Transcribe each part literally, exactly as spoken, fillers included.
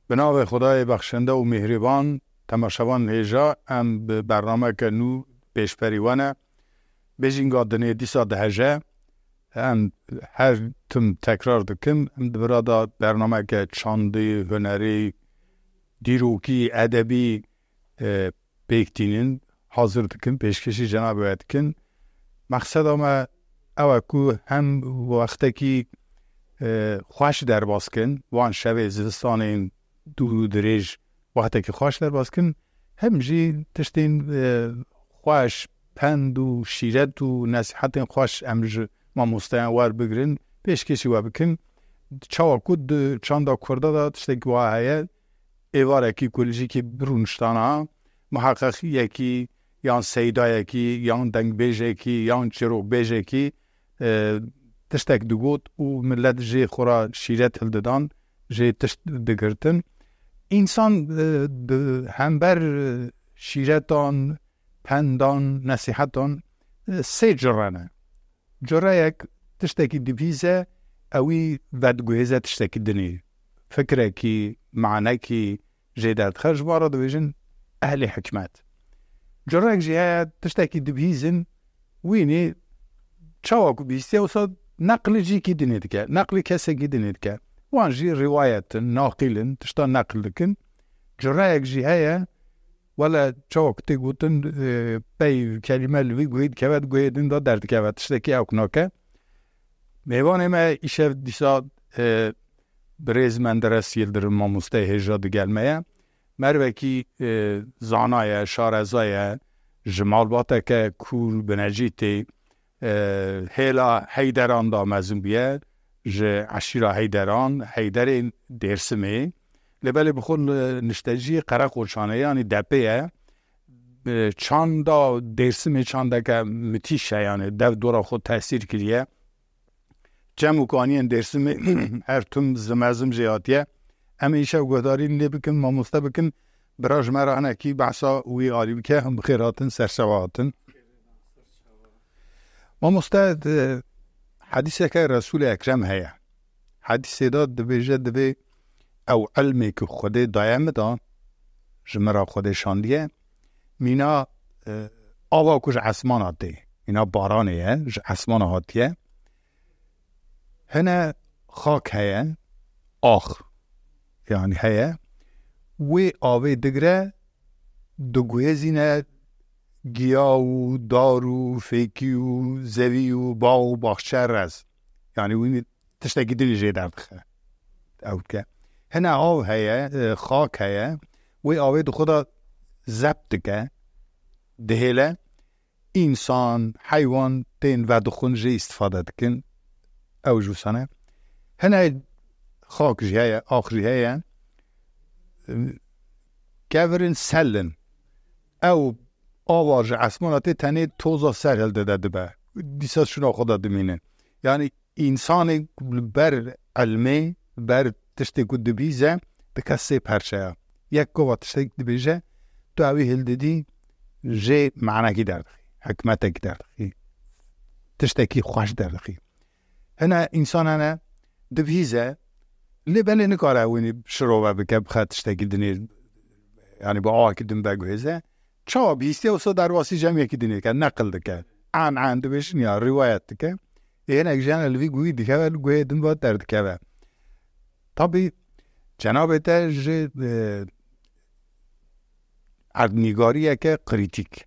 Bi navê Xwedayê bexşende û mîhrîban, temaşevan hêja, em bi bernameke nû pêşberî we ne. Bêjînga dinê dîsa diheje. Em her tim tekrar dikim, em di vira de bernameke çandî, hunerî, dîrokî, edebî, e, pêk tînin, hazir dikin, pêşkêşî cenabê we dikin. Mexseda me ew e ku hem wextekî, e, xweş derbas kin, van şevê zivistanên dûr û dirêj wextekî xweş derbas kin, hem jî tiştên, e, xweş, pend û şîret û nesîhetên xweş em ji mamosteyan werbigirin, pêşkêşî we bikin. Çawa ku di çanda Kurda de tiştekî wiha heye, êvarekî ku li cîkî birûniştana, muheqeqiyekî yan seydayekî, yan dengbêjekî, yan çîrokbêjekî, e, tiştek digot û millet jê xwe re şîret hildidan, jê tişt digirtin. Însan, e, di hember, e, şîretan, pendan, nesîhetan, e, sê cure ne. Cureyek tiştekî dibihîze, ewî vediguhêze tiştekî dinê. Fikrekî, manekî jê derdixe, ji wan re dibêjin ehlê hikmet. Cureyek jî heye, tiştekî dibihîzin, wînî çawa ku bihîstiye, wisa neqlî cîkî dinê dike, neqlî kesekî dinê dike. Wan jî rîwayet in, naqîl in, tişta neql dikin. Cureyek jî heye, wele çawa ku tê gotin, e, pey kelîme li vî guhê dikeve, di guhê din de derdikeve, tiştekî ewk nake. Mêvanê me îşev dîsa, e, birêz Menderes Yildirim, mamosteyê hêja digel me ye. Mervekî, e, zana ye, şareza ye, ji malbateke kûr Binecîtê, e, hêla Heyderan de mezin bûye, ji eşîra Heyderan, Heyderên Dêrsimê. Lê belê bi xwe li nişteciyê Qereqoçan e, yanî Depê ye. E, çanda Dêrsimê çandeke mitîş e, yanî dev dora xwe tesîr kiriye. Çem û kaniyên Dêrsimê her tim zimezim jê hatiye. Em ê îşev guhdarî lê bikin, mamoste bikin. Bira ji me re hinekî behsa wî alî bike, hûn bi xêr hatin, serçava hatin. Mamoste, e, hedîseke Resûlê Ekrem heye. Hedîsê de dibêje, divê ew ilmê ku Xwedê daye min de, ji min re Xwedê şandiye, mîna, e, ava ku ji esmana tê, mîna baranê ye, ji esmana hatiye. Hine xak heye, ax, yanî heye, wê avê digre, diguhêzîne giya û dar û fêkî û zevî û bax û baxçe rez. Yanî wî tiştekî din jê derdixe. Ew dike. Hine av heye, e, xak heye, wê avê di xwe de zebt dike, dihêle, însan, heywan tên vedixwin jê îstifade dikin. Ew ji wisa ne. Hine xak jî heye, ax jî heye. Kevirin sel in. Ew ava ji esmana tê tenê toza ser hildide dibe. Dîsa şuna xwe de dimîne. Yanî însanê li ber ilmê, ber tiştê ku dibîze, dike sê perçeya. Yek gava tiştek dibêje, tu ewî hildidî, jê manekî derdixî, hikmetekî derdixî, tiştekî xweş derdixî. Hine însan hene, dibihîze, lê belê nikare wînî şirove bike, bixe tiştekî dinê, yanî bi awakî din veguhêze. Çawa bihîstiye, wisa derbasî cem yekî dinê dike, neqil dike. An an dibêjin ya, rîwayet dike. Ê hinek jî hene li vî guhî dikeve, li guhê din ve derdikeve. Tabî cenabê te ji, e, erdnîgariyeke krîtîk.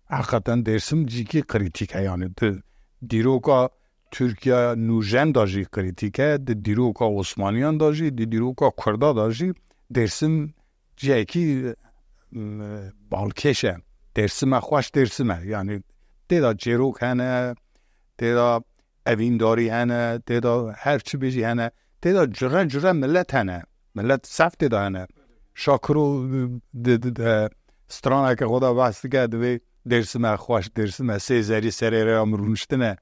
Heqeten Dêrsim cîkî krîtîk e, yanî di dîroka Tirkiye nûjen de jî krîtîk e, di dîroka Osmaniyan de jî, di dîroka Kurda de jî Dêrsim cihekî, m, balkêş e. Dêrsim e, xweş Dêrsim e. Yanî tê de çêrok hene, tê de evîndarî hene, tê de her çi bêjî hene, tê de cure cure milet hene. Milet sef tê de hene. Şakiro di, di, di straneke xwe de behs dike, divê Dêrsim e, xweş Dêrsim e, sê zerî serê rê ya min rûniştine.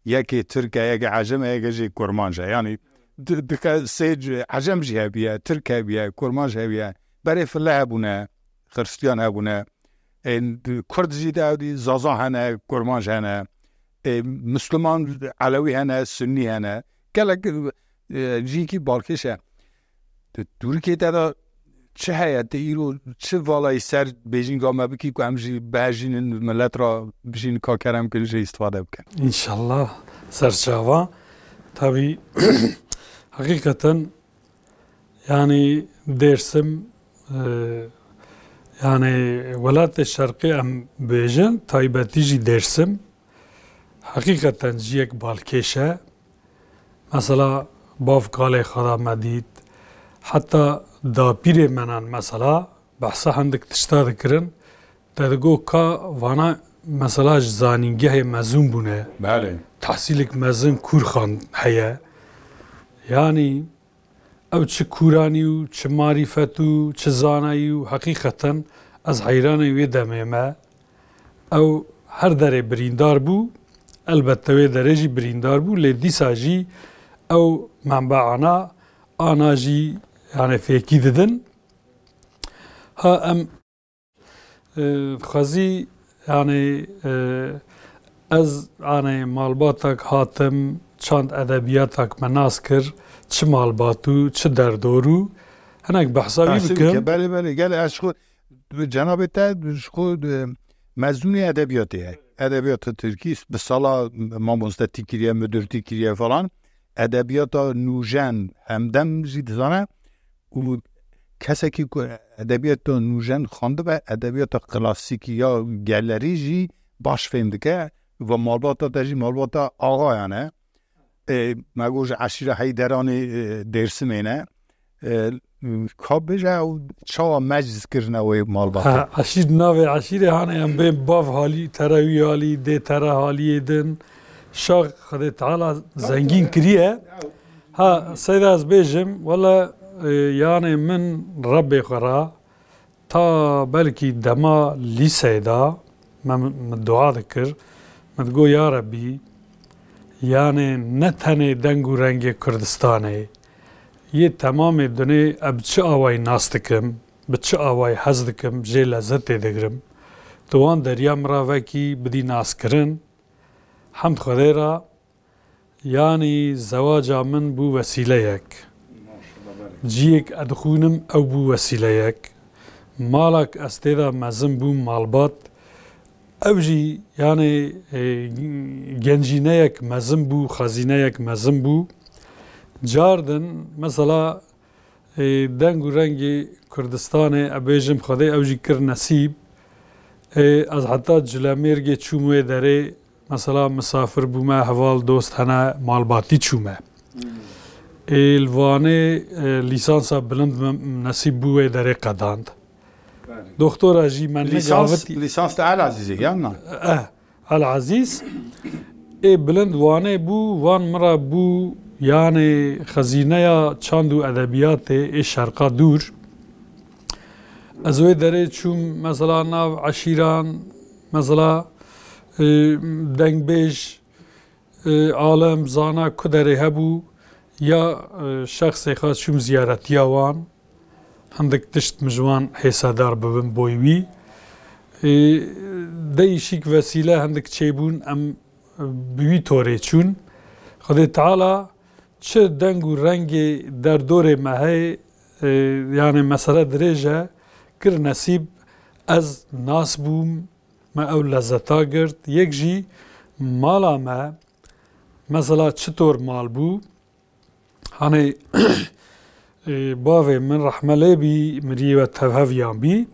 Yekê Tirk e, yekê Ecem e, yekê jî Kurmanc e. Yanî di-, dike sê c-, Ecem jî hebiye, Tirk hebiye, Kurmanc hebiye. Berê File hebûne, Xiristiyan hebûne. Ê, Kurd jî de ewdî Zaza hene, Kurmanc hene. Ê, Misliman, Elewî hene, Sunnî hene. Gelek, e, cîkî balkêş e. Di Tirkiyê te de çi heye? Ti îro çi valayî ser bêjînga me bikî ku em jî bihejînin, milet ra bijîn ka kerem kin jî îstifade bikin? Înşallah serçava. Tabî heqîqeten yani Dêrsim, e, yani welatê şerqê em bêjin, taybetî jî Dêrsim heqîqeten ciyek balkêş e. Mesela bav kalê xwe da me dît. Heta dapîrê menan mesela behsa hindik tişta dikirin. Te digo ka vana mesela ji zanîngehê mezin bûne. Belê. Tehsîlik mezin kûr xan heye. Yani ew çi kûranî û çi marîfet û çi zanayî û heqîqeten ez heyranê wê demê me. Ew her derê birîndar bû, elbette wê derê jî birîndar bû, lê dîsa jî ew menbeana ana jî yani fêkî didin. Ha em, e, xwezî yani, e, ez yani malbatak hatim, çand edebiyatak me nas kir, çi malbat û çi derdor û hinek behsa wî Behsê bikim. Belê, belê, gel ez ji xwe, cenabê te ji xwe, e, mezûnê edebiyatê ye. Edebiyata tirkî bi sala mamostetî kiriye, müdürtî kiriye falan. Edebiyata nûjen hemdem jî dizane û kesekî ku edebiyata nûjen xandibe, edebiyata klasîkî ya gelerî jî baş fêm dike. Ve malbata te jî malbata axayan e. E, me got ji eşîra Heyderanê, e, Dêrsimê ne. E, ka bêje ew çawa meclis kirine wê malbatê? Ha, eşîr, navê eşîrê hane em bên bav halî, tere wî halî, dê tere haliyê din. Şax Xwedê Teala zengîn kiriye. Ha, seyda ez bêjim, wele, e, yanê min Rebbê xwe ra, ta belkî dema lîseyê de me, min dua dikir, min digot, ya Rebî, yanê ne tenê deng û rengê Kurdistanê, yê temamê dunê ez bi çi awayî nas dikim, bi çi awayî hez dikim, jê lezzetê digirim. Tu wan deriya min ra vekî bidî naskirin. Hemd Xwedê ra, yanî zewaca min bû wesîleyek. Ciyêk ez dixwînim ew bû wesîleyek. Malak ez tê de mezin bûm, malbat. Ew jî, yanî, e, gencîneyek mezin bû, xezîneyek mezin bû. Cardin, mesela, e, deng û rengê Kurdistanê, e, bêjim Xwedê ew jî kir nesîb. E, ez heta Cilemêrgê çûm wê derê, mesela misafir bûme, heval dost hene, malbatî çûme. Ê, li Wanê, e, lîsansa bilind min nesîb bû wê derê qedand. Belê. Doktora jî me Lîsans, nigavitî. Lîsans de El Azîzê, yan na? Eh, El Azîz. Ê bilind Wanê bû, Wan min re bû, yanê xezîneya çand û edebiyatê ê şerqa dûr. Ez wê derê çûm, mesela nav eşîran, mesela, e, dengbêj, e, alem, zana ku derê hebû, ya, e, şexsê xas çûm ziyaretiya wan. Hindik tişt min ji wan hêsedar bibim boy wî. E, deyîşîk vesîle hindik çêbûn, em, e, bi wî torê çûn. Xwedê Teala çi deng û rengê derdorê me heye, e, yanê mesele dirêj e, kir nesîb, ez nas bûm, me ew lezzeta girt. Yek jî mala me, mesela çitor mal bû, hanê, e, bavê min rehme lê bî, miriyê we tevheviyan bî.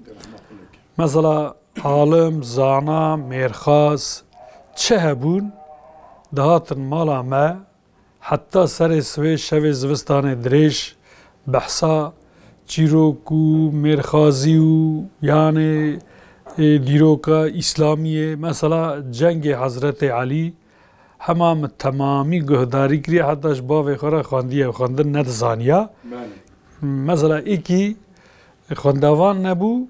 Mesela alim, zana, mêrxas, çi hebûn, dihatin mala me, heta serê sibê şevê zivistanê dirêj behsa çîrok û mêrxazî û yanê, e, dîroka îslamiyê, mesela cengê Hezretê Elî, hema min temamî guhdarî kiriye, heta ji bavê xwe re xwendiye û xwendin nedizaniya. Belê. Mesela êkî xwendevan nebû,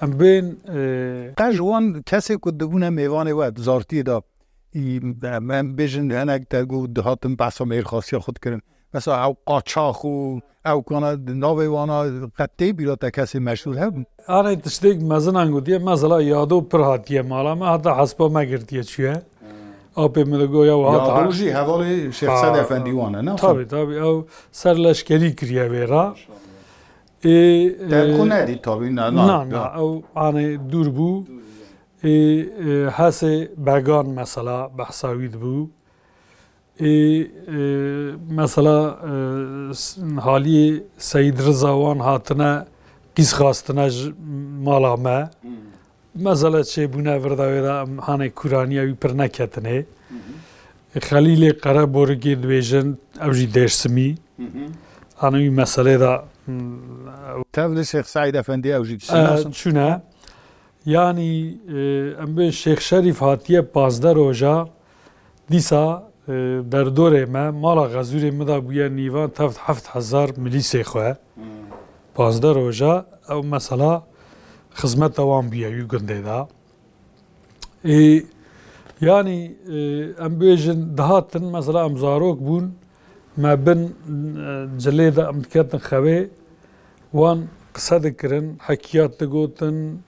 em bên, e, Te ji wan kesê ku dibûne mêvanê we di zartiyê de, î, em, em bêjin hinek te got dihatin behsa mêrxasiya xwe dikirin. Mesela ew qaçax û ew kana di navê wana qet tê bîra te kesê meşhûr hebû? Anê tiştêk mezinan gotiye, mesela Yado pir hatiye mala me, heta hespa me girtiye çûye. Apê min digot ya hat Yado ha- jî hevalê Şêx Ha, Sed Efendî wan e, ne? Tabii, tabii, ew ser leşkerî kiriye vê ra. Maşallah. Ê, Te ku e, nedî tabî, ne, na, na, ya. Na, ew anê dûr bû. Ê, e, Hesê Began mesela behsa wî dibû. Ê, e, mesela, e, s-, haliyê Seyîd Riza wan hatine qîz xwastine ji mala me. Hmm. Mesela çêbûne vir de wê de em hanê kûraniya wî pir neketinê. Hı hı. Xelîlê Qereborigê dibêjin, ew jî Dêrsimî. Hı hı. Anî wî meselê de, hmm, Tev li Şêx Seîd Efendî ew jî e, dişînasin. Çûne. Yanî, e, em bê Şêx Şerîf hatiye pazdeh roja, dîsa, e, derdorê me, mala Xezûrê min de bûye nîvan teft heft hezar milîsê xwe. Hmm. Pazdeh roja ew mesela xizmeta wan bûye wî gundê de. Ê, yanî, e, em bêjin dihatin, mesela em zarok bûn, me bin, e, cilê de em diketin xewê, wan qise dikirin, hekiyat digotin,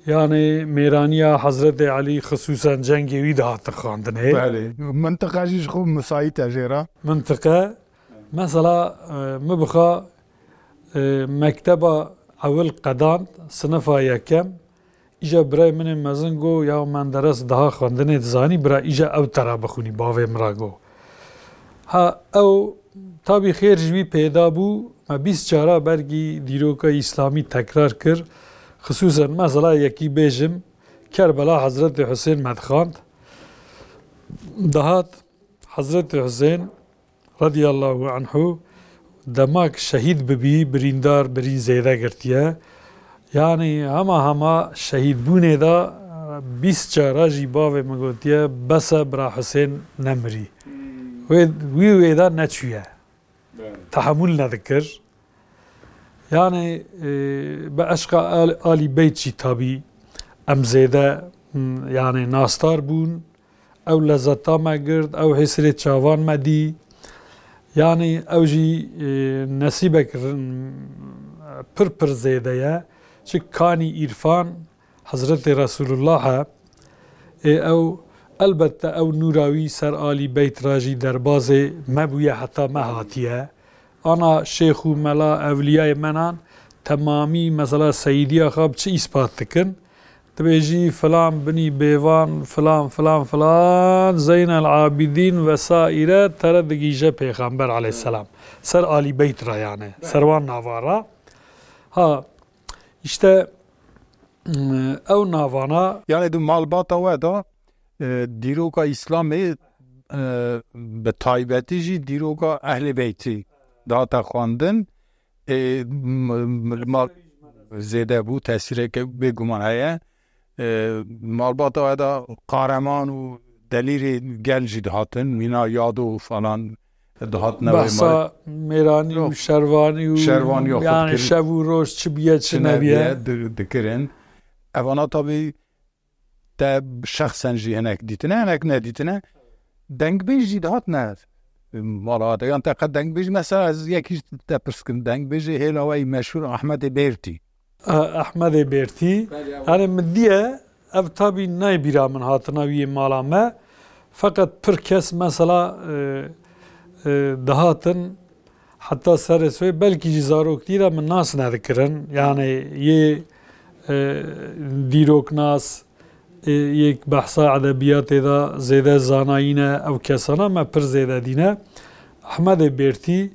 yanî mêraniya Hezretê Elî, xisûsen cengê wî dihatin xwendinê. Belê. Mintiqa jî ji xwe misayît e jê re. Mintiqe, mesela, e, min bixwe, e, mekteba ewil qedand, sinifa yekem, îja birayê min ê mezin got, ya Menderes daha xwendinê dizanî, bira îja ew te re bixwînî, bavê min re got. Ha, ew tabî xêr ji wî peyda bû, me bîst cara bergî dîroka îslamî tekrar kir. Xisûsen mesela yekî bêjim, Kerbela Hezretê Husên me dixwand. Dihat Hezretê Husên radiyallahu anhu, demak şehîd bibî, birîndar, birîn zêde girtiye. Yanî hema hema şehîdbûnê de, e, bîst cara jî bavê min gotiye, bes e, bira Husên nemirî. Hmm. Wê, wî wê de neçûye. Belê. Tehemûl nedikir. Yanî, e, bi eşqa al-, Alî Beyt jî tabî em zêde, m, yanî nasdar bûn. Ew lezeta me girt, ew hêsirê çavan me dî. Yanî ew jî, e, nesîbek rin-, pir pir zêde ye. Çi kanî îrfan Hezretê Resulullah e. Ê ew, elbette ew nûra wî ser Alî Beyt re jî derbazê me bûye heta me hatiye. Ana şêx û mela ewliyayê menan temamî mesela seyîdiya xwe bi çi îspat dikin? Dibêjî filan binî bêvan, filan, filan, filan, Zeynel Abidîn vesaîre te re digihîje Pêxember aleyhisselam. Ser Alî Beyt re yani, ser wan navan re. Ha, işte, ew navana. Yani di malbata we de, e, dîroka Îslamê, e, bi taybetî jî dîroka Ehlê Beytî dihate xwendin. Ê, m-, m-, mal zêde bû, tesîreke bêguman heye. Ê, malbata we de qareman û delîrê gel jî dihatin, mîna Yado falan dihatine wê Behsa malê. Mêranî û Yok. Şervanî û Şervanî yok, yani dikirin. Şev û roj çi biye, çi Çi nebiye. nebiye, di-, dikirin. Evana tabî te şexsen jî hinek dîtine, hinek nedîtine. Dengbêj jî dihatine mala te. Yan te qet dengbêj, mesela ez yekî ji te pirs kim, dengbêjê hêla we yî meşhûr Ahmedê Bêrtî. Eh, Ahmedê Bêrtî. Belê, ew. Yani min diye, ev tabî nayê bîra min hatina wî yê mala me. Feqet pir kes mesela, e, e, dihatin, Heta serê soyê belkî jî zaroktî de min nas nedikirin. Yani yê, e, dîroknas, e, yê behsa edebiyatê de zêde zanayî ne, ew kesana me pir zêde dîne. Ehmedê Bêrtî,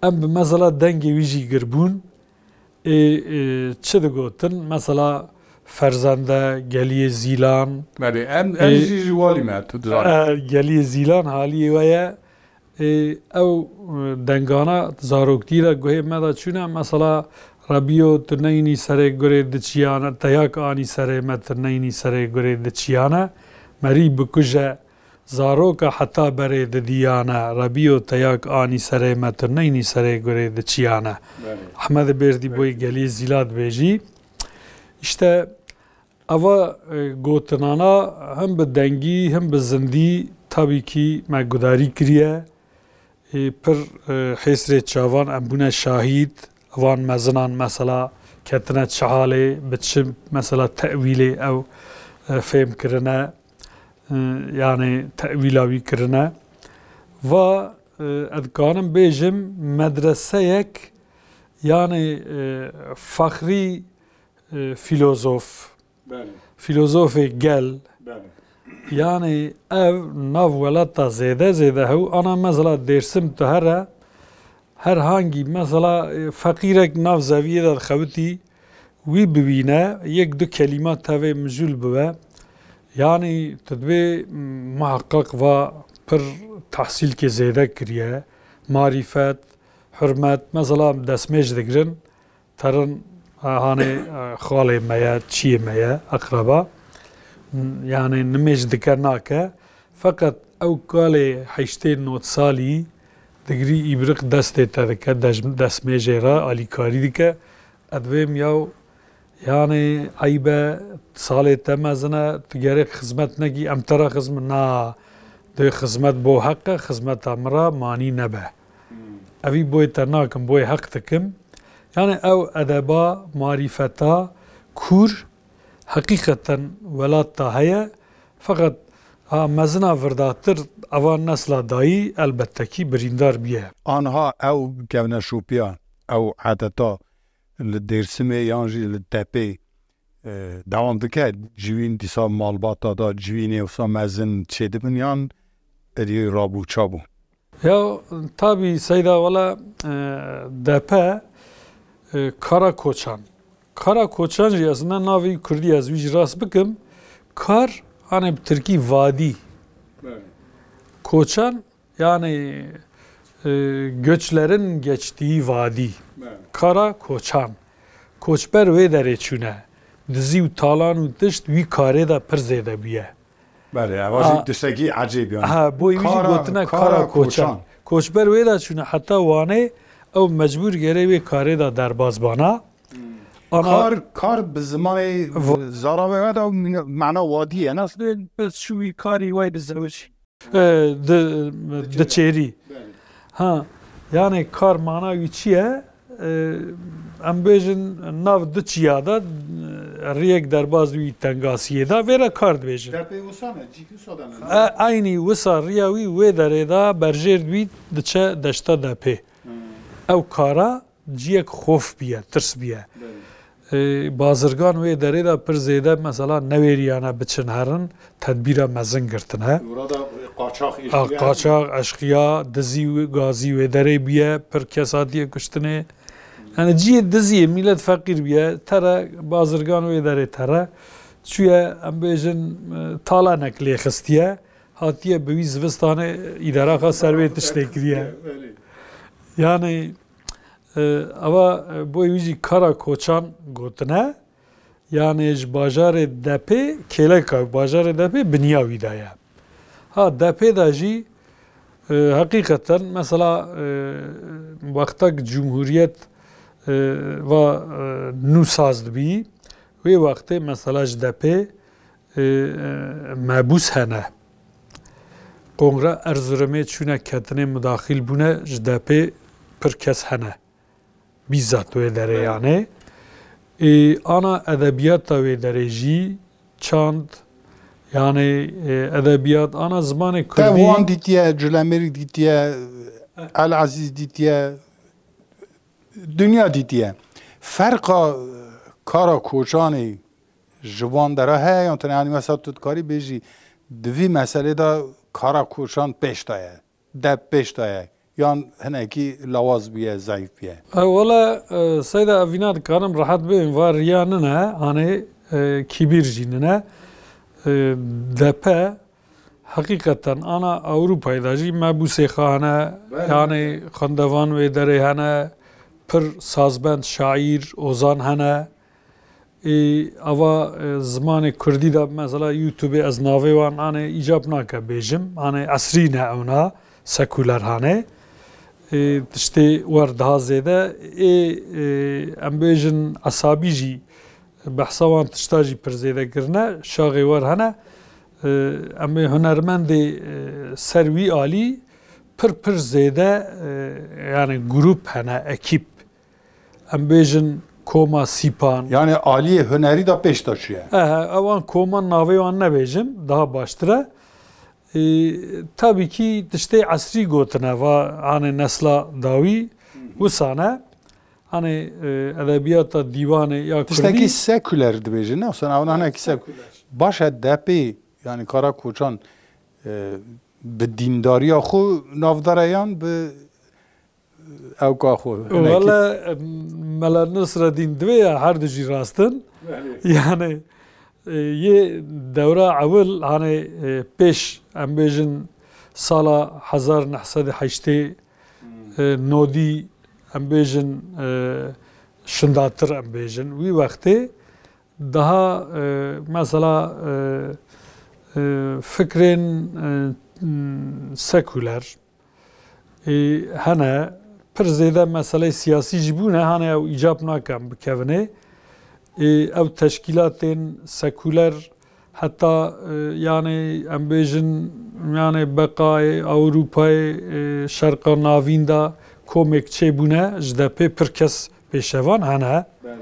em bi mesela dengê wî jî girbûn. Ê, e, çi digotin? Mesela Ferzende, Geliyê Zîlan. Belê, em, em Ê, jî ji walî me, tu dizanî. E, Geliyê Zîlan haliyê we ye. Ê, ew, e, dengana zaroktî de guhê me de çûne, mesela, Rebîyo, tu neyînî serê gurê diçiyane, teyak anî serê me, tu neyînî serê gurê diçiyane, merî bikuje zaroka heta berê didiyane, Rebîyo, teyak anî serê me, tu neyînî serê gurê diçiyane. Belê. Ehmedê Bêrdî boyê Geliyê Zîla dibêjî. Îşte, Eva, e, gotinana him bi dengî, him bi zindî tabî kî me gudarî kiriye. E, pir, e, hêsrê çavan em bûne şahîd, van mezinan mesela ketine çi halê, bi çi mesela tewîlê ew, e, fêm kirine, e, yani tewîla wî kirine. Va, e, ez dikanim bêjim medreseyek Yanî, e, fexrî, e, filozof, Belê. Filozofê gel. Belê. Yanî ev nav welata zêde zêde hew. Ana mesela Dêrsim tu here, her hangî mesela, e, feqîrek nav zeviyê de dixewitî, wî bibîne, yek du kelîma tevê mijûl bibe. Yanî tu dibê muheqeq va pir tehsîlkê zêde kiriye, marîfet, hurmet, mesela destmêj digirin, terin, e, hanê, e, xalê me ye, çiyê me ye, eqreba. Yanî nimêj dike nake. Feqet ew kalê heştê nod salî digirî îbriq destê te dike, dej-, destmêjê re alîkarî dike. Ez dibêm yaw, yanî eyb e, salê te mezin e, tu gerek xizmet nekî, em te re xizmet, na, dê xizmet bo heq e, xizmeta min re manî nebe. Evî boyê te nakim, boyê heq dikim. Yanî ew edeba, marîfeta kûr heqîqeten welat de heye. Feqet ha mezina virdatir eva nesla dayî elbette kî birîndar bûye. Anha ew kevneşopiya, ew edeta li Dêrsimê yan jî li Depê, e, dewam dike? Civîn dîsa malbata da civînê wisa mezin çêdibin yan erî rabû çabû? Ya tabî Seyda wela, e, Depe, e, Kara Koçan. Kara Koçan jî aslında navê kurdî ez wî jî rast bikim. Kar, hanê bi tirkî vadî. Belê. Koçan, yani, e, göçlerin geçtiği vadi. Belê. Kara Koçan. Koçber wê derê çûne. Dizî û talan û tişt wî karê de pir zêde bûye. Belê, eva jî A, tiştekî ecêb yani. Ha, boy wî jî Kara, gotine Kara Kara Koçan. Koçan. Koçber wê de çûne heta Wanê, ew mecbûr gerê wê karê de derbas bana. Hmm. Ana Kar, kar bi zimanê Va- Zaravê de mine-, mana wadî ye, ne? Bes şu wî karî way dizewicî. E, di, di çêrî. Belê. Ha, yani kar mana wî çi ye? E, em bêjin nav du çiya de, e, riyek derbaz wî tengasiyê de, vê re kar dibêjin. Depê wisa ne, cî wisa de ne? E, eynî wisa riya wî wê derê de berjêr wî diçe deşta Depê. Hmm. Ew kara ciyek xof bûye, tirs bûye. Belê. Ee, bazirgan wê derê de pir zêde mesela newêriyane biçin herin, tedbîra mezin girtine. Orada qaçax A, işleyen. Qaçax, eşqiya, dizî, gazî wê derê bûye, pir kes hatiye kuştinê. Yani ciyê diziyê, millet feqîr bûye, tere bazirgan wê derê tere. Çûye, em bêjin, e, talanek lê xistiye. Hatiye bi wî zivistanê îdaraxa ser wê tiştê kiriye. Belê. Yani, e, eva, e, boy wî jî Kara Koçan gotine. Yani ji bajarê Depê kêleka, bajarê Depê biniya wî de ye. Ha, Depê de jî, e, heqîqeten mesela, e, wextek cumhuriyet, e, va, e, nû saz dibî, wê wextê mesela ji Depê e, e, mebûs hene. Kongra Erzurumê çûne ketine mudaxil bûne, ji Depê pir kes hene. Bîzat wê derê Belê. yani. E, ana edebiyata wê derê jî çand, yani, e, edebiyat, ana zimanê Te kurdî. Wan dîtiye, Culemêrî dîtiye, El Ezîz dîtiye, dinya dîtiye. Ferqa Kara Koçanê ji wan dera heye yan tune? Yanî mesela tu dikarî bêjî di vî meselê de Kara Koçan pêş de ye, Dep pêş de ye, yan hinekî lawaz bûye, zayîf bûye? E, wele, e, Seyda, ev vîna dikarim rehet bibêm, va riya nine, hanê, e, kîbîr jî nine. E, Depe, heqîqeten ana Ewropayê de jî mebûsê xwe hene, Belê. yanê xwendevan wê derê hene, pir sazbend, şaîr, ozan hene. Ê, ava, e, zimanê kurdî de mesela YouTubeê ez navê wan anê îcab nake bêjim. Anê esrî ne ewna, sekuler hane. Ê, tiştê wer daha zêde. Ê, e, em bêjin esabî jî behsa wan tişta jî pir zêde kirine. Şaxê wer hene. E, em ê hunermendê, e, ser wî alî pir pir zêde, e, yani grup hene, ekîp. Em bêjin koma Sîpan. Yani aliyê hunerî de pêş de çûye. Ehe, ewan koma navê wan nebêjim, daha baştir e. E, tabii ki tiştê esrî gotine, va anê nesla dawî, wisa ne. Hanê, e, edebiyata dîwanê ya Tiştekî kurdî. Sekuler dibêje, ne? Sen ew hanekî sek-, baş e, depê, yani Kara Koçan, e, bi dîndariya xwe navdare yan bi ewka xwe hinekî? Wele, e, Mela Nasreddîn divê ya her du jî rastin. Belê. Yani, e, yê dewra ewil, hanê, e, pêş, em bêjin, sala hezar neh sed û heştê, e, nodî, em bêjin, e, şindatir, em bêjin. Wî wextê daha, e, mesela, e, e, fikrên, e, m, sekuler, e, hene, pir zêde meseleyê siyasî jî bûne, hane ew îcab nakin bikevinê. E, ew teşkîlatên sekuler heta, e, yani em bêjin, yani beqayê Ewropayê, e, Şerqa Navîn de komêk çêbûne, ji depê pir kes pêşevan hene. Belê.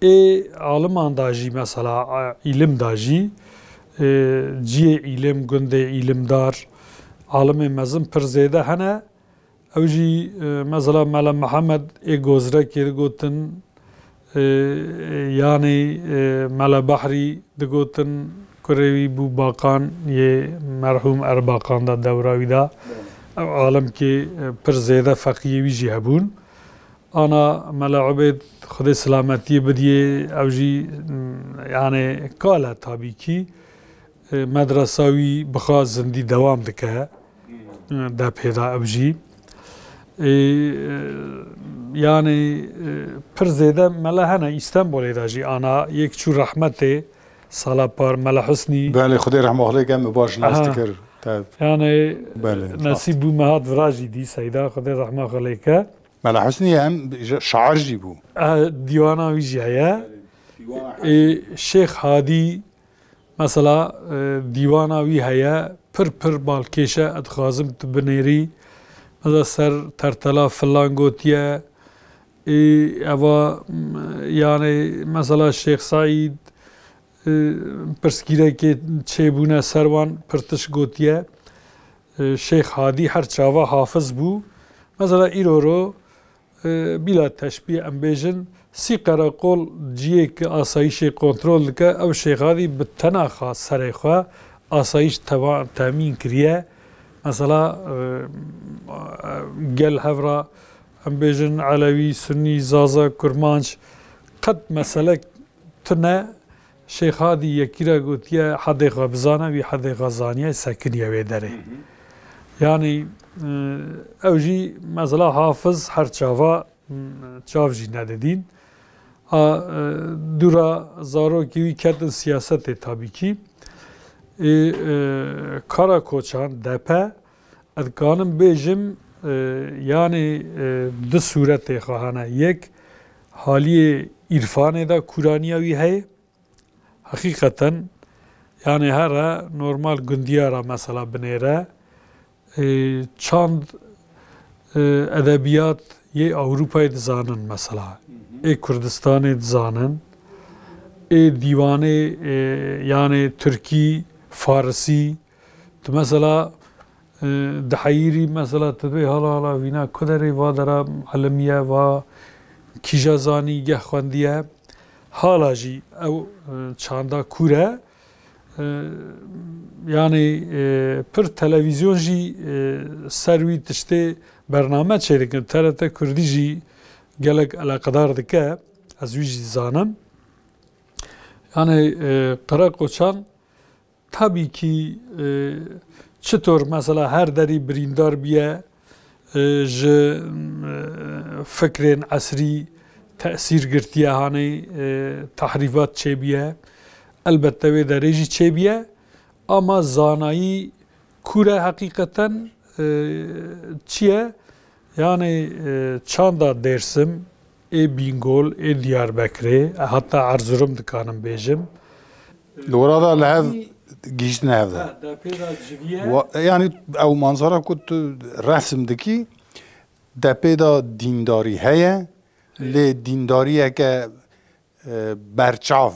Ê aliman da jî, mesela, a, îlim da jî, e, ciyê îlim, gundê îlimdar, alimê mezin pir zêde hene. Ew jî, e, mesela, Mela Mihemed ê Gozrekê digotin, e, yanî, e, Mela Behrî digotin, kurê wî bû Bakan yê merhûm Erbaqan da dewra wî da. Ew alimkê, e, pir zêde feqiyê wî jî hebûn. Ana Mela Ubêd, Xwedê silametiyê bidiyê, ew jî, m, yani kal e tabî kî, e, medresa wî bixa zindî dewam dike, e, depê de ew jî. E, e, yani, e, pir zêde mele hene Îstanbulê de jî, ana yek çû rehmetê sala par, Mela Husnî. Belê, Xwedê rehma xwe lê ke, me baş nas Aha. dikir. Te Yani, Belê, nesîb bû me hat vira jî dî Seyda, Xwedê rehma xwe lê ke. Mela Husnî em ji-, şair jî bû. Eh, dîwana wî jî heye. Dîwana Ê, Şêx Hadî, mesela, e, dîwana wî heye, pir pir balkêş e, ez dixwazim tu binêrî. Mesela ser tertela filan gotiye. Ê, eva, m, yani, mesela Şêx Seîd, e, pirsgîrekê çêbûne ser wan, pir tişt gotiye. E, Şêx Hadî her çava hafiz bû. Mesela îro ro, e, bîla teşbîh em bêjin, sî qereqol ciyê ki asayîşê kontrol dike, ew Şêx Hadî bi tena xwe serê xwe asayîş teva-, temîn kiriye. Mesela, e, gel hevra em bêjin Elewî, Sunnî, Zaza, Kurmanc, qet mesele tune Şêx Hadî yekî re gotiye, hedê xwe bizane, wî hedê xwe zaniye, sekiniye wê derê. Hı hı. Yani, e, ew jî mesela hafiz her çava, m, çav jî nedidîn. A, e, dûra zarokê wî ketin siyasetê tabî kî. Ê, e, Kara Koçan, D P, ez dikanim bêjim, e, yani, e, du sûretê xwe hene. Yek, haliyê îrfanê de kûraniya wî heye. Heqîqeten, yani here normal gundiyara mesela binêre, e, çand, e, edebiyat yê Ewropayê dizanin mesela. Hı hı. Ê Kurdistanê dizanin. Ê dîwanê, e, yani Tirkî, Farisî, tu mesela, e, diheyîrî mesela tu dibê hala hala vîna ku derê va dera elimiye, va kîja zanî geh xwendiye. Hala jî ew, e, çanda kûr e. E, yani, e, pir televîzyon jî, e, ser wî tiştê bername çêdikin. T R T Kurdî jî gelek eleqedar dike. Ez wî jî dizanim. Yani, e, Qereqoçan Tabii ki, e, çitor mesela her derî birîndar biye, e, ji, e, fikrên esrî tesîr girtiye, hanê, e, tehrîfat çêbiye. Elbette wê derê jî çêbiye. Ama zanayî kûr e heqîqeten, e, çi ye? Yani, e, çanda Dêrsim, ê Bîngol, ê Diyarbekirê, heta Erzurum dikanim bêjim. Li wira de li hev gihîştine hev de. Ha, depê de civiye. Wa-, yani ew manzara ku tu resim dikî, depê de dîndarî heye, lê dîndariyeke, e, berçav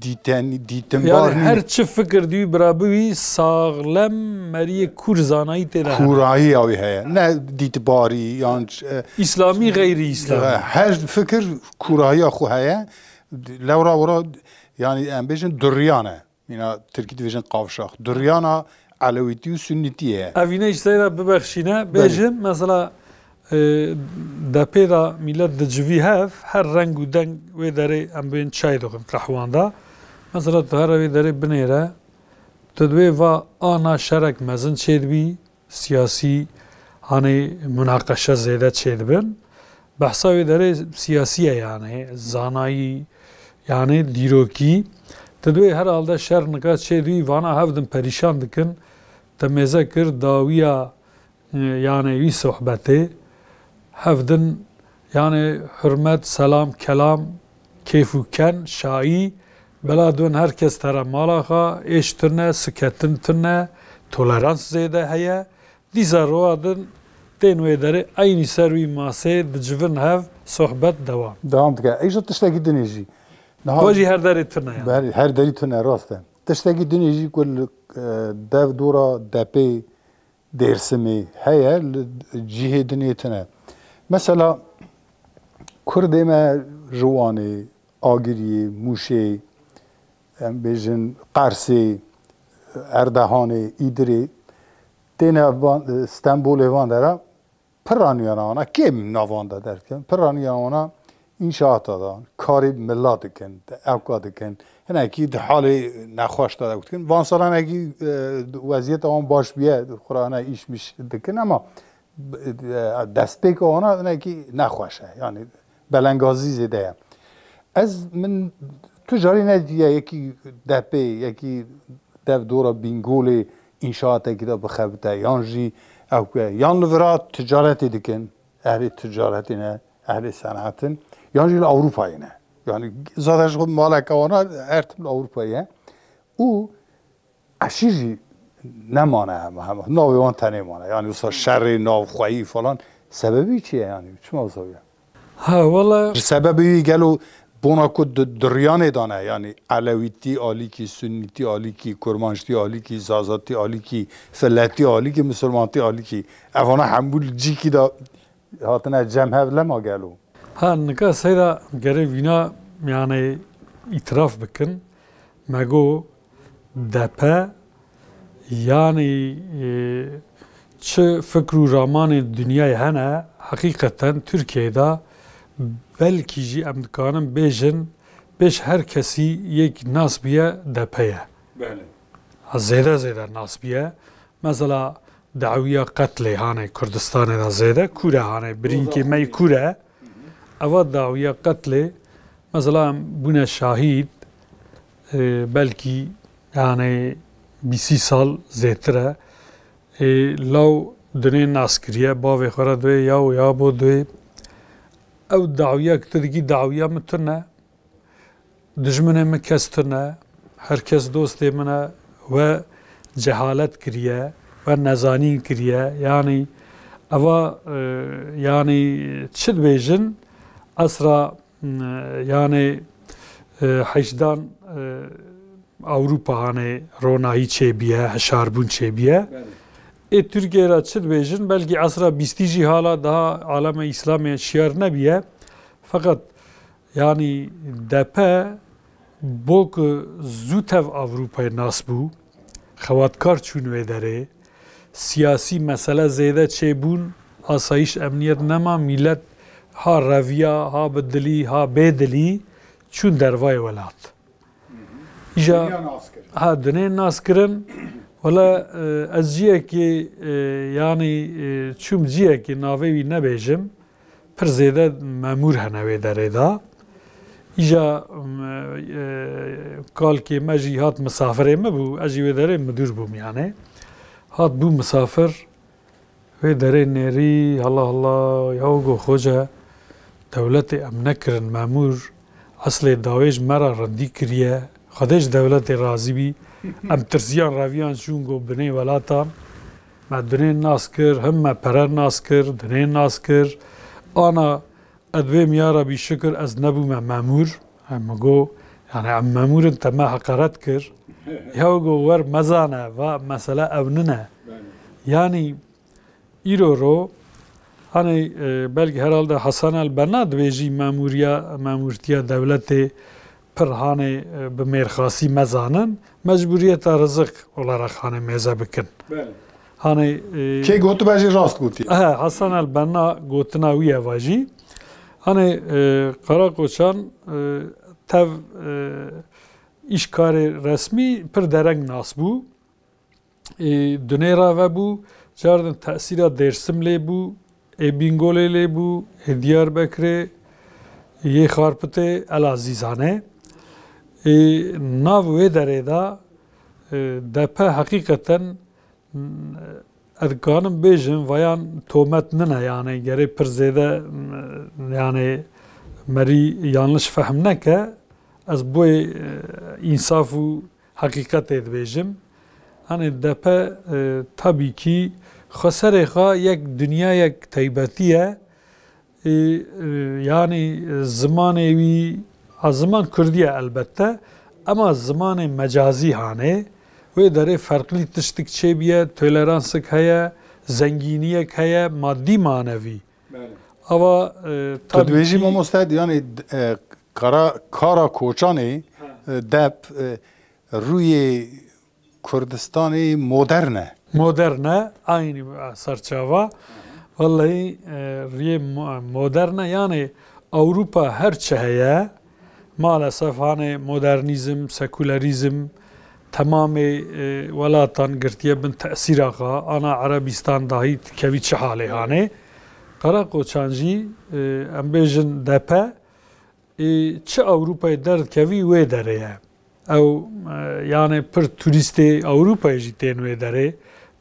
dîten, dîtinbar Yani nîne. Her çi fikir dî bira biwî saxlem meriyê kûr zanayî tê de hene. Kûrahiya wî heye. Ne dîtbarî yan ç-, e, Îslamî, xeyrî Îslamî. Her fikir kûrahiya xwe heye. Lewra wira, yani em bêjin duriyane. Mîna Tirkî dibêjin kavşax. Duriyana Elewîtî û Sunnîtî ye. Evîne îşte de bibexşîne. Belê. Bêjin, mesela, e, depê de mîlet dicivî hev, her reng û deng wê derê em bên çay dixwin, qehwan de. Mesela tu here wê derê binêre, tu dibê va ana şerek mezin çêdibî, siyasî, hanê munaqeşe zêde çêdibin. Behsa wê derê siyasî ye yani, zanayî, yani dîrokî. Ti duyê herhalde şer nika çêdibî, vana hevdin perîşan dikin, te mêze kir dawiya, e, yani wî sohbetê. Hevdin yani hurmet, selam, kelam, kêf û ken, şayî, bela dibin her kes tere mala xwe, êş tune, siketin tune, tolerans zêde heye. Dîsa rowa din tên wê derê eynî ser wî masê dicivin hev, sohbet dewam. Dewam dike. Ê jî tiştekî dinê jî. Niha Wa jî her derê tune yani. Her, her derî tune, rast e. Tiştekî dinê jî ku li, e, dev dora depê Dêrsimê heye, li cihê dinê tune. Mesela Kurdê me ji Wanê, Agiriyê, Mûşê, em bêjin Qersê, Erdehanê, Îdirê, têne van, Stenbolê van dera, piraniya wana, kêm navan de derdikin, piraniya wana înşaata dan, karê mila dikin, ewka dikin, hinekî di halê nexweş de ew dikin. Van salanekî, e, weziyeta wan baş bûye, xurane îş miş dikin, ama, e, destpêka wana hinekî nexweş e. Yani belengazî zêde ye. Ez, min tu carî nediye yekî depê, yekî dev dora Bîngolê înşaatekî de bixebite, yan jî ew ke, yan li vira ticaretê dikin, ehlê ticaretê ne, ehlê senetin, yan jî li Ewropayê ne. Yani zaten ji xwe maleke wana her tim li Ewropayê ye. Û eşîr jî nemane hema hema. Navê wan tenê mane. Yani wisa şerê navxweyî falan. Sebebî çi ye yani? Çima wisa ye? Ha, wala Ji sebebê wî gelo bona ku di, duriyanê dane, yani Elewîtî alîkî, Sunnîtî alîkî, Kurmanjtî alîkî, Zazatî alîkî, Filetî alîkî, Misilmantî alîkî. Evana hemû li cîkî de hatine cem hev lema gelo. Ha, nika seyda gerê vîna, yani, îtiraf bikin. Me go depe, yani, e, çi fikr û ramanê dinyayê hene, heqîqeten Tirkiyeyê de belkî jî em dikarin bêjin, pêş her kesî yek nas bûye depe ye. Belê. Ha, zêde zêde nas bûye. Mesela dawiya qetlê hane Kurdistanê de zêde kûr e, hane birînkê me yî kûr e. Eva dawiya qetlê, mesela em bûne şahîd, e, belkî yani bîsî sal zêtir e. E, law dinê nas kiriye, bavê xwe re duyê, yaw, yabo duyê. Ew dawiya ki tu dikî dawiya min tune. Dijminê min kes tune, her kes dostê min e, we cehalet kiriye, we nezanîn kiriye. Yanî eva, e, yanî çi dibêjin, esra, m, yanî, e, heyşdan, e, Ewropa hanê ronahî çêbiye, hişarbûn çêbiye. Belê. Ê Tirkiye re çi dibêjin, belkî esra bîstî jî hala daha aleme Îslamê şiyar nebiye. Feqet Yanî depe bo ku zû tev Ewropayê nas bû, xewatkar çûn wê derê, siyasî mesele zêde çêbûn, asayîş emniyet nema, mîlet ha reviya, ha bi dilî, ha bê dilî çûn dervayê welat. Îja Dinya nas kirin. Ha, dinê nas kirin. Wela, e, ez ciyekê, e, yanî, e, çûm ciyekê navê wî nebêjim. Pir zêde memûr hene wê derê de. Îja, m, e, kalkê me jî hat misafirê me bû. Ez jî wê derê midûr bûm yanê. Hat bû misafir. Wê derê nêrî, hala hala, ya go xoce, dewletê em nekirin memûr, eslê dawê ji me re rindî kiriye, Xwedê ji dewletê razî bî, em tirsiyan reviyan çûn go binê welatan, me dinê nas kir, him me pere nas kir, dinê nas kir, ana ez dibêm ya Rebî şikir ez nebûme memûr, em go Yani em memûrin te me heqaret kir. Ya go wer mezane, va mesele ew nine. Yani îro ro, hani, e, belkî herhalde Hasan el Benna dibêjî memûriya, memûrtiya dewletê pir hani, e, bi mêrxasî mezanin, mecbûriyeta rizik olarak hani mêze bikin. Belê. Hani, e, Kê gotibe jî rast gotiye. He, Hasan el Benna gotina wî ye va jî. Hani, e, Karakoçan, e, tev, e, îşkarê resmî pir dereng nas bû. Ê, dunê re vebû, cardin tesîra Dêrsim lê bû, ê Bîngolê lê bû, ê Diyarbekirê, yê Xarpitê, Elazîzanê. Ê, nav wê derê de, e, depe heqîqeten, m, ez dikanim bêjim, vayan tomet nine, yani gerê pir zêde, m, yani merî yanlış fehm neke, ez boyê, e, însaf û heqîqetê dibêjim. Hani depe, e, tabî kî xweserê xwe yek dinyayek teybetî ye. E, e, yani zimanê wî, a ziman kurdî ye elbette, ema zimanê mecazî hanê. Wê derê ferqlî tiştik çêbiye, toleransik heye, zengîniyek heye, madî manevî. Belê. Ava, e, Tu tabî dibêjî kî mamoste, yani, e, kara, kara koçanê, Ha. e, dep, e, rûyê Kurdistanê modern e. Modern e, aynî serçava. Wellahî, e, riyê mo-, modern e, yani Ewropa her çi heye, maalesef hanê modernîzm, sekûlerîzm temamê, e, welatan girtiye bin tesîra xwe. Ana Erebîstan dahî dikevî çi halê hanê. Qereqoçan jî, e, em bêjin depe, ê, çi Ewropayê derdikevî wê derê ye. Ew, e, yani pir turîstê Ewropayê jî tên wê derê.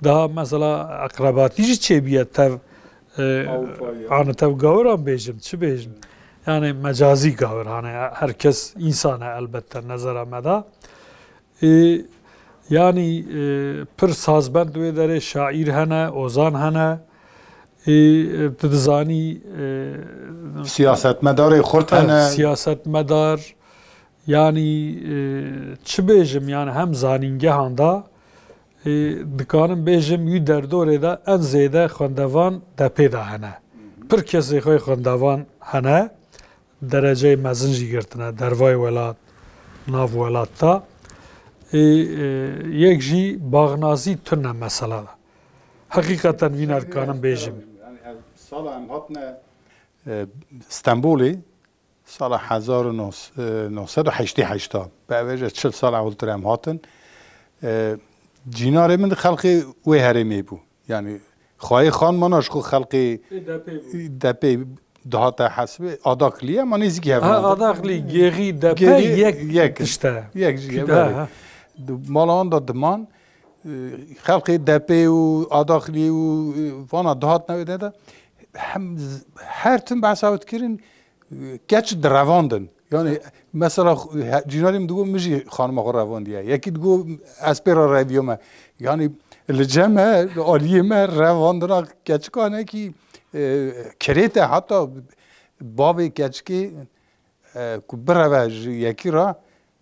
Daha mesela eqrebatî jî çêbiye tev, e, Ewropayê. Hani tev gawiran bêjim, çi bêjim? Yani mecazî gawir, hani her kes însan e elbette nezera me de. Ê, yani, e, pir sazbend wê derê şaîr hene, ozan hene. Ê, tu dizanî, e, Siyasetmedarê xurt eh, hene. Siyasetmedar, yani, e, çi bêjim, yani hem zanîngehan da, e, dikanim bêjim wî derdorê de en zêde xwendevan depê de hene. Pir kesê xwe xwendevan hene. Dereceyê mezin jî girtine, dervayê welat, nav welat de. Ê, e, yek jî baxnazî tune mesela. Heqîqeten vîna dikanim bêjim. Yani, ev sala em hatine, e, Stenbolê, sala hezar û neh sed û heştê heşt a. Bi eve re çil sal ewiltir em hatin. E, cînarê min xelqê wê herêmê bû. Yani, xwayê xanimana ji xwe xelqê Ê depê bû. Depê dihate hesibê, Adaklî ye, ma nêzîkî hev Ha, nabin. Adaklî, Gêxî, Depe Gêxî yek yek. Tişt e. Yek jî ye, Ha, belê. Ha. Di mala wan de diman, e, xelqê Depê û Adaklî û, e, vana dihatine wê de, hem z-, her tim behsa wê dikirin, keç direvandin. Yani, mesela, he-, cînarê min digot, min jî xanima xwe revandiye. Yekî digot, ez pê re reviyome. Yani, li cem me, li aliyê me, revandina keçika hinekî, e, kirêt e, heta bavê keçikê, e, ku bireve ji yekî re,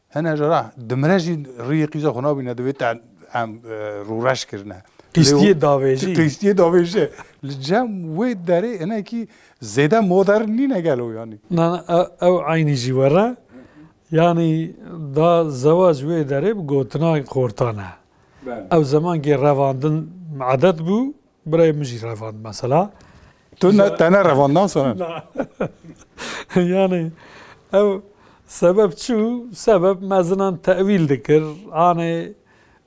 hene jara dimire jî rûyê qîza xwe nabîne, divê te em, e, rûreş kirine. Qîstiyê Lê o davêjî. Qîstiyê davêjî. Li cem wê derê hinekî zêde modern nîne gelo, yanî? Na, na, ew, ew eynî jî were. Yanî da zewac wê derê bi gotina xortan e. Belê. Ew zemankê revandin edet bû, birayê min jî revand mesela. Tu ne, te ne revand, nasana? Na. Yani ev sebep çi bû? Sebep mezinan tevîl dikir. Hanê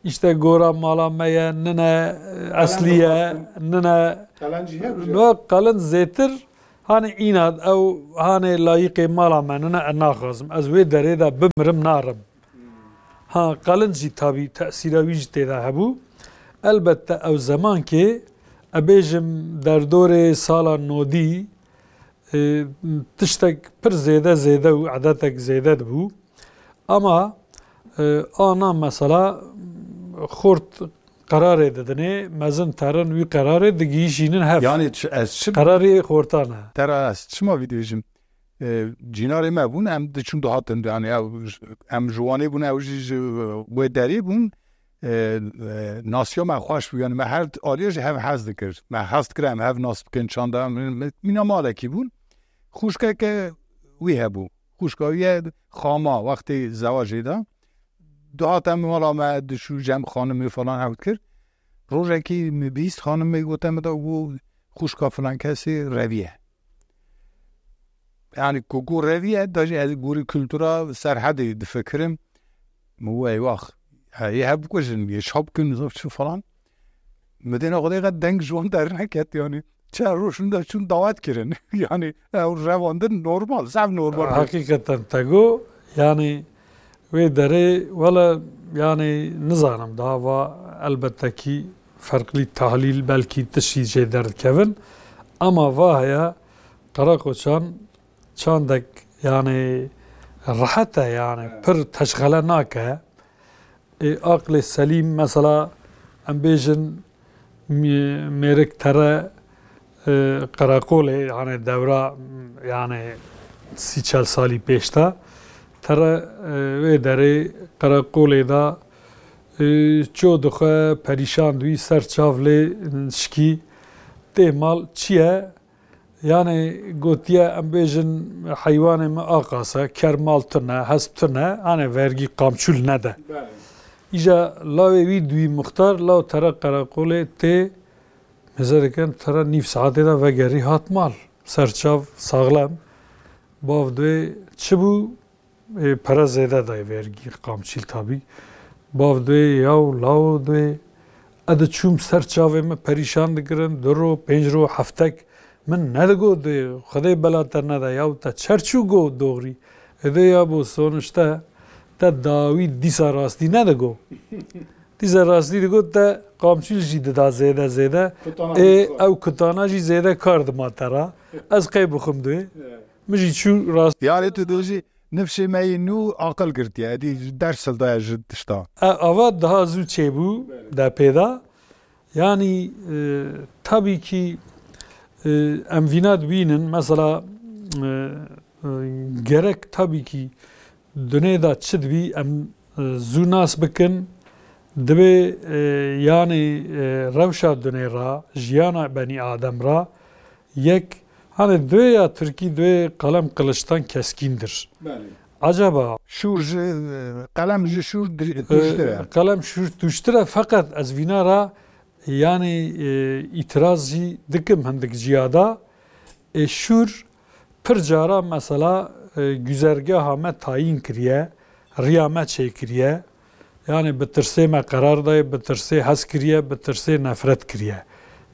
işte gora mala me ye, nine, e, eslî ye, nine. Qelen jî heye No, qelen zêtir, hanê înat, ew hanê layîqê mala me nine, ez naxwazim. Ez wê derê de bimirim, narim. Ha, qelin jî tabî tesîra wî jî tê de hebû. Elbette ew zemankê, e bêjim derdorê sala nodî, e, tiştek pir zêde zêde û edetek zêde dibû. Ama, e, ana mesela xort qerarê didinê, mezin terin wî qerarê digihîşînin hev. Yani ç-, ez çi Qerarê xortan e. Te ra ez çima vî dibêjim? e, cînarê me bûn, em diçûn dihatin, yani ew, em ji Wanê bûn, ew jî ji wê derê bûn. E, e, nasiya me xweş bû, yani me her aliyê ji hev hez dikir. Me hez dikir em hev nas bikin, çanda em, me, mîna malekî bûn. Xwişkeke wî hebû. Xwişka wî ye xama wextê zewacê de. Dihate mala me, diçû cem xanimê falan ew dikir. Rojekî min bihîst, xanimê gote min de, bû xwişka filan kesê reviye. Yani ku ku reviye, da jî ez gorî kultura Serhedê difikirim. Min got, eywax, heyê hev bikujin, yê şap bikin, nizam çi falan. Min dêna Xwedê qet deng ji wan derneket, yani. Çend roj hûn de çûn dawet kirin. Yani ew revandin normal, zaf normal bû. Heqîqeten te got, yani wê derê, wele, yani nizanim daha va elbette kî ferqlî tahlîl belkî tiştî jê derdikevin. Ama va heye Qereqoçan çandek yani rehet e yani pir teşxele nake. Ê, aqlê selîm, mesela, em bêjin, mê-, mêrik tere, e, qereqolê, yani dewra, yani sî çel salî pêş de, tere, e, wê derê qereqolê de, e, ço dixwe, perîşan dibî, ser çav lê şikî, tê mal çi ye? Yani gotiye, em bêjin, heywanê min aqas e, ker mal tune, hesp tune, hane vergî qamçûl nede. Belê. Îja lawê wî duyî muxtar, law tere qereqolê tê, mêze dikin, tere nîv saetê de vegerî hat mal. Serçav saxlem. Bav duyê çi bû? Ê, pere zêde dayê vergî, qamçîl tabî. Bav duyê, yaw, lawo duyê. Ez diçûm ser çavê min perîşan dikirin, du ro, pênc ro, heftek. Min nedigot duyê, Xwedê bela te nede, yaw te çer çû got doxrî. Ê duyê ya bo sonişte, te dawî dîsa rastî nedigot. Dîsa rastî digot te qamçîl jî dida zêde zêde. Kutana Ê, ew kutana jî zêde kar dima te ra. Ez qey bixwim duyê. Min jî çû rast. Yarê tu dojî nifşê me yê nû aqil girtiye. Êdî ders hildaye ji tişta. E, ava daha zû çêbû Belê. depê de. Yanî, e, tabî kî, e, em vîna dibînin. Mesela, e, e, gerek tabî kî dunê de çi dibî em, e, zû nas bikin. Dibê, e, yanî, e, rewşa dunê ra, jiyana benî Adem ra, Yek, hani duyê ya Tirkî duyê kalem kılıçtan keskindir. Belê. Acaba Şûr ji, e, qelem ji şûr di-, e, tûjtir e. Qelem şûr tûjtir e, feqet ez vîna ra, yani, e, îtiraz jî dikim hindik ciya da. E, şûr pir cara mesela, e, güzergeha me tayîn kiriye, riya me çêkiriye. Yani bi tirsê me qerar daye, bi tirsê hez kiriye, bi tirsê nefret kiriye.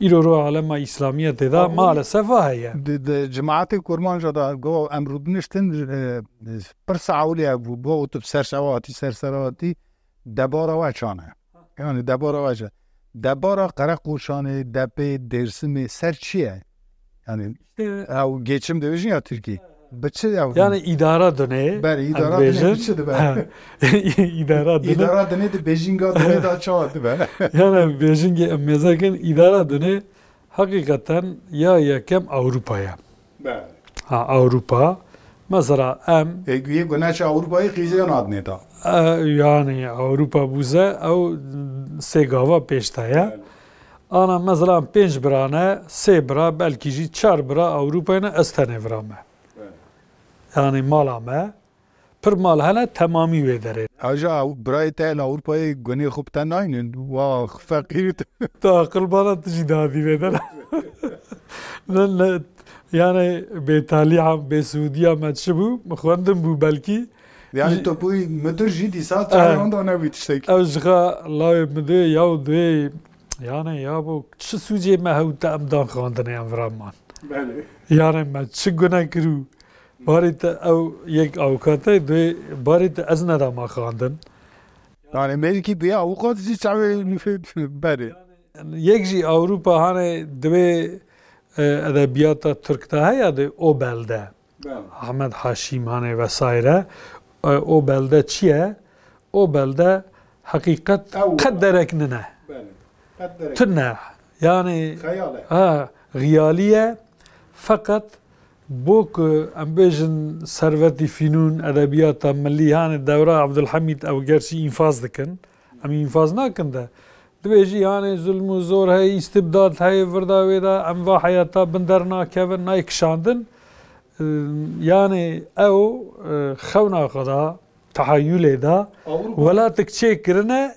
Îro ro alema Îslamiyetê de Ama maalesef va heye. Di, di cemaetê Kurmanca de go em rûdiniştin, e, pirsa ewlê ev bû, go tu ser şeva hatî, ser sera hatî, debara we çane. Yani debara we çi? Debara Qereqoçanê, Depê, Dêrsimê ser çi ye? Yani, ew geçim dibêjin ya Tirkî. Bi çi ew? Yani îdara dunê, Ber, îdara em dunê bêjin. Bi çi dibe? Ha. Îdara dunê. Îdara dunê di bêjinga dunê da çawa dibe? Yani bêjingê em mêzekin îdara dunê hakikaten ya yekem Ewropa ye. Belê. Ha, Ewropa. Mesela em E, yê guneşa Ewropayê qîzê nadinê da. E, yani Ewropa bûze ew sê gava pêş de ye. Belê. Ana mesela em pênc bira ne, sê bira, belkî jî çar bira Ewropayê ne, ez tenê vira me. Belê. Yani mala me, pir mal hene temamî wê derê. Aja ew birayê te li Ewropayê gunê xwe bi te naynin, wa feqîr. Tu aqil bana tu jî dadî vê de. Ne, ne, yani bêtalîya, bêsûdiya me çi bû? Xwendin bû belkî. Yani Ji- topuyî mitir jî dîsa Eh. çavan da nebî tiştek. Ew ji xa lawê min dê ya û dê, yani ya bo çi sûcê me hew te em dan xwendinê em vira man. Belê. Yani me çi gune kirû? Barê te ew yek avukatê dê barê te ez nedama xwendin. Yani belkî bi ya avukat jî çavê berê. Yek jî Ewropa hane divê, e, edebiyata Tirk de heye de o belde. Belê. Ahmet Haşim hane vesaire. E, o belde çi ye? O belde heqîqet Ew qet derek nine. Belê. Qet derek. Tune. Yani Xeyal e. Ha, xiyalî ye. Feqet Bo ku em bêjin servetî fînûn, edebiyata millî, yani dewra Abdulhamîd ew gerçî înfaz dikin. Em înfaz nakin de. Dibêjî yani zulm û zor heye, îstibdad heye, virda wê de em va heyata bin dernakevin, nayê kişandin. Ee, Yani ew, e, xewna xwe da, tehayulê da, Ewropa welatik çêkirine,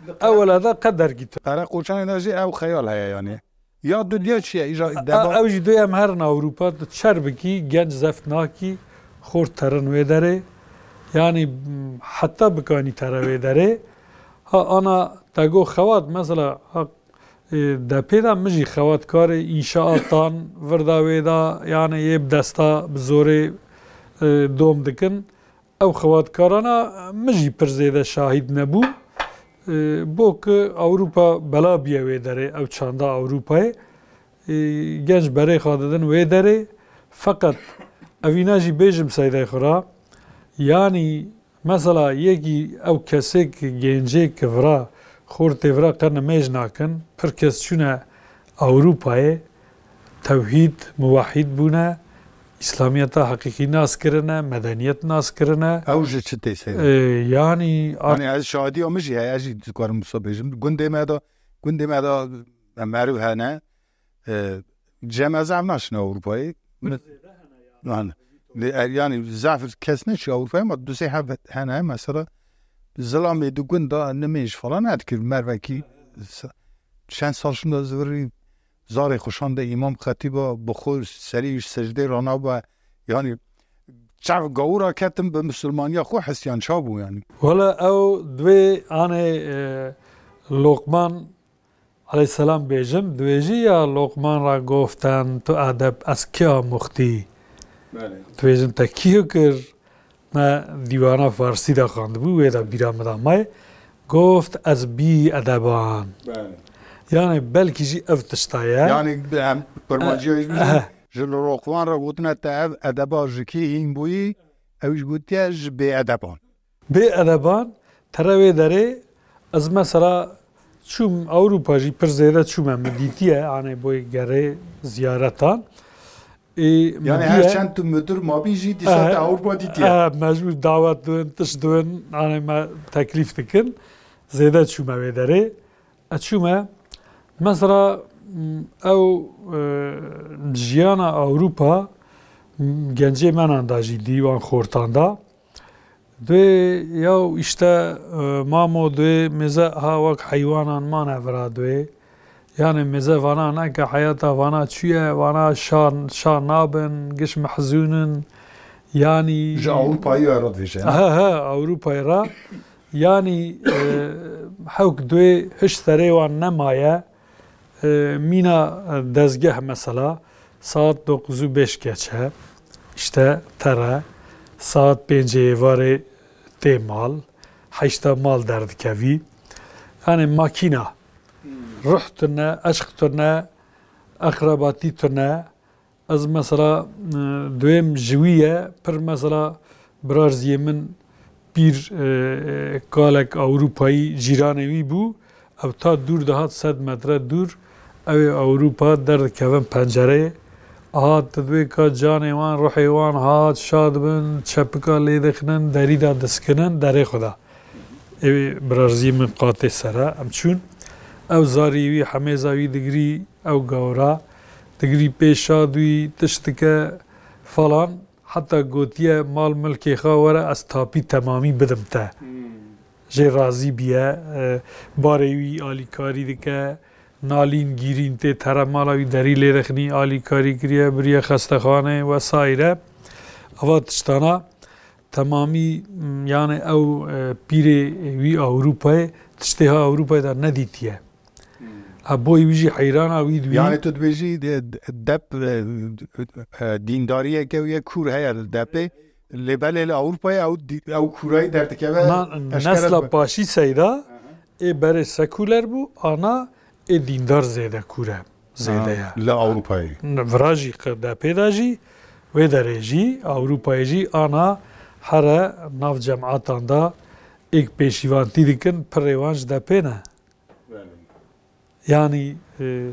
ew welata qe dergî tu. Qereqoçanê de jî ew xeyal heye yani. Ya dinya çi ye, îja deba. Ew jî duyem herin Ewropa, tu çer bikî, genç zeft nakî, xort terin wê derê. Yani, m, heta bikanî tere wê derê. Ha, ana te got xewat, mesela, ha, e, depê de min jî xewatkarê înşaatan, virda wê de, yani yê bi desta, bi zorê, e, dom dikin. Ew xewatkarana min jî pir zêde şahîd nebûm. E, bo ku Ewropa bela bûye wê derê, ew çanda Ewropayê. E, Genç berê xwe didin wê derê. Feqet evîna jî bêjim seydey xwe ra. Yanî mesela yekî ew kesê ki gencê ki vira, xortê vira qe nimêj nakin. Pir kes çûne Ewropayê, tewhîd, muwehhîd bûne, îslamiyeta heqîqî nas kirine, medeniyet nas kirine. Ew ji çi tê seyda? Ee, yani, ar- Yani ez şahidiya min jî heye, ez jî dikarim wisa bêjim. Gundê me de, gundê me de meriv hene. Ee, cem ez ev naşine Ewropayê. Min- Yani, lê er, yani zaf kes neçî Ewropayê, ma du sê heb hene, mesela, zilamê di gund de nimêj falan nedikir, mervekî s-, çend sal şinda zivirî zarê xwe şande îmam xetîba, bi xwe serî ji secdê ranaba, yani, çav gawira ketin bi misilmaniya xwe hesiyan ça bû, yani. Wela ew divê anê, e, Loqman aleyhisselam bêjim, dibêjî ya Loqman ra goften, tu edeb ez kê amuxtî? Belê. Dibêjin te kî kir? Me dîwana farsî de xwendibû, wê de bîra min de maye. Goft ez bî edeban. Belê. Yani belkî jî ev tişta ye. Yani em kurmancîya jî bijî, eh, ji li Loqman re gotine te ev edeba ji kê hîn bûyî, ew jî gotiye ji bê edeban. Bê edeban, tere wê derê, ez mesela çûm Ewropa jî pir zêde çûme, min dîtiye, anê boy gerê ziyaretan. Ê, yani min her diye çend tu müdür mabî jî dîsa te Ewropa dîtiye. Eh, mecbûr dawet dibin, tişt dibin, anê me teklîf dikin. Zêde çûme wê derê. Ez çûme, mesela, m, ew, e, jiyana Ewropa, m, gencê menan da jî dî, wan xortan da. Dwê, yaw, işte, e, mamo dwê mêze ha wek heywanan mane vira dwê. Yani mêze vana neke heyata vana çûye, vana şa, şa nabin, giş mehzûn in. Yani ji Ewropayê re dibêje, ne? He, he, Ewropayê re. Yani, e, hewk dwê hiş serê wan nemaye. E, mîna dezgeh mesela saat dokuz û beş geçe, işte tere, saat pêncê êvarê tê mal, heşta mal derdikevî. Yani makîna, ruh tune, eşq tune, eqrebatî tune. Ez mesela, e, duyem ji wî ye, pir mesela birarziyê min pîr, e, kalek Ewropayî cîranê wî bû. Ew ta dûr dihat sed metre dûr, ew ê Ewropa derdikevin pencereyê. Aha, tu dibê ka canê wan, ruhê wan hat, şad bin, çepika lê dixinin, derî de diskinin, derê xwe da. Ew ê birarziyê min qatê sere, em çûn. Ew zarî wî, hemêza wî digirî, ew gawra, digirî pê şad wî, tişt dike falan. Heta gotiye, mal milkê xwe were, ez tapî temamî bidim te. Hmm. Jê razî biye, e, barê wî alîkarî dike, nalîn gîrîn tê tere mala wî derî lê dixinî, alîkarî kiriye, biriye xestexane vesaire. Ava tiştana temamî, m, yani ew, e, pîrê wî Ewropayê, tiştê ha Ewropayê de nedîtiye. Hmm. Ha, boy wî jî heyrana wî dibî. Yani tu dibêjî de-, dep, e, e, dîndariyeke wî ye, kûr heye li depê. Lê belê li Ewropayê ew dî-, ew kûrayî derdikeve. Na, eşkere nesla bi- paşî seyda, aha, ê berê sekûler bû, ana ê dîndar zêde kûr e, zêde ye. Ha, li Ewropayê. Vira jî qe-, depê de jî, wê derê jî, Ewropayê jî, ana here nav cematan da êk pêşîvantî dikin, pirê wan ji depê ne. Belê. Yani, e,